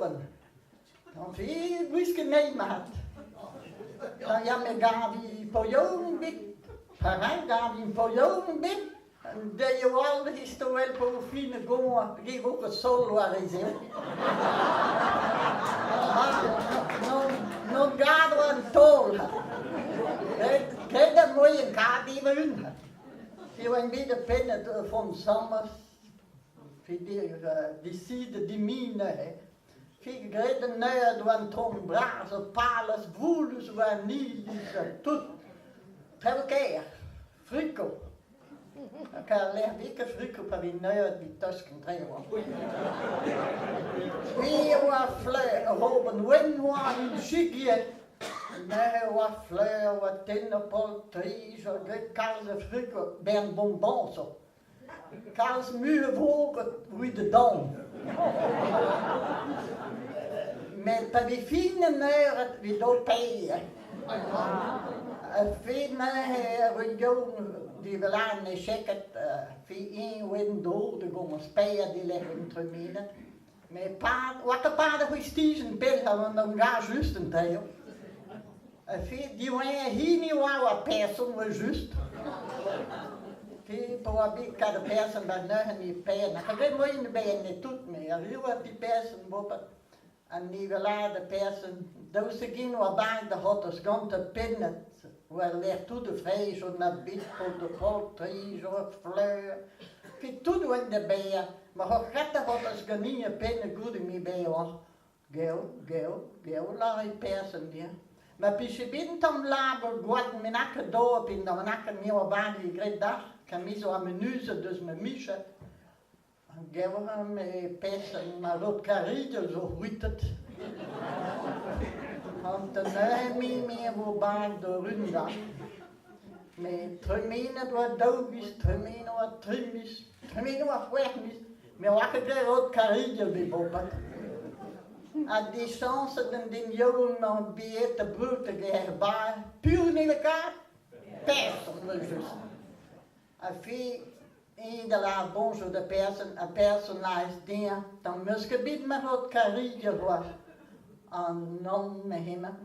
ober. Fi gwisket nei mat. Da ya me gavi poion bet, pareil gavi poion bet, deio all histoel po fin goa, ge vo ket sol war e zeo. Non, non gado an taol. Graet ar moien kad ivez un. Fi oan bet a pennet font Samas, fi décide dimi neuze. Fi graet an neuze oa an ton bras, ur palez voulus oa an iliz ha tout. Traoù kaer, friko. Kar lec'h vez ket friko pa vez neuet evit tosk an traoù. Me a oa fleur, ur robenn wenn oa un chigier. Neuze oa fleur, oa tenn ur poltrij, oa graet kalz a friko, bern bonboñsoù. Kalz muioc'h vroget evit e daon. Met pa vez fin an eured evit ho paeañ. A-fet neuze e voe divalaet e cheked fi eñ oa en-dro da gomañs paeañ e-lec'h en tremenet. Met pad, oa ket pad ar c'hwestijenn pell an an gar just an teir. A-fet diwezhañ hini oa oa person oa just. Te pa oa bet kad ar person ba neuze ne paeet. N'a ket graet moaien da baeañ ne tout, met arriv oa ti person bopat. An niverad a person, daoust hag-eñ oa barrek da c'hortoz gantañ pennad war-lerc'h tout o freizh, o na bet paotr o poltrij, o fleur, ket tout oa da baeañ. Ma c'hoc'h ret da c'hortoz ganin ur pennad goude me baeañ. Geo, geo, geo, lâre person din. Ma pije bet un tamm labour gwad bennaket d'ober pe un tamm bennaket me oa barrek graet dac'h, kamiz oa menuset deus ma micher. Gevr e perzh ma lod karidel zo c'hwitet. An neuze me me a vo barrek da rundañ. Met tremenet oa daou viz, tremenet oa tri miz, tremenet oa c'hwec'h miz. Me oa ket graet lod karidel bet bopad. Ha dichañset an den yaouank mañ bet a breud hag er bar. Piv ne lakaat? Person evel-just. Ha fi eñ da lâret boñjour da person ha person lâret dezhañ tamm 'meus ket bet ma rod karigel c'hoazh. An nann ma hemañ.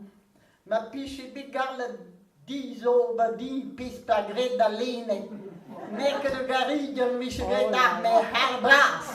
Ma pije bet gallet dizober din pezh 'pa graet da leneg. N'eo ket ur garigel 'mije graet d'ar me c'har bras.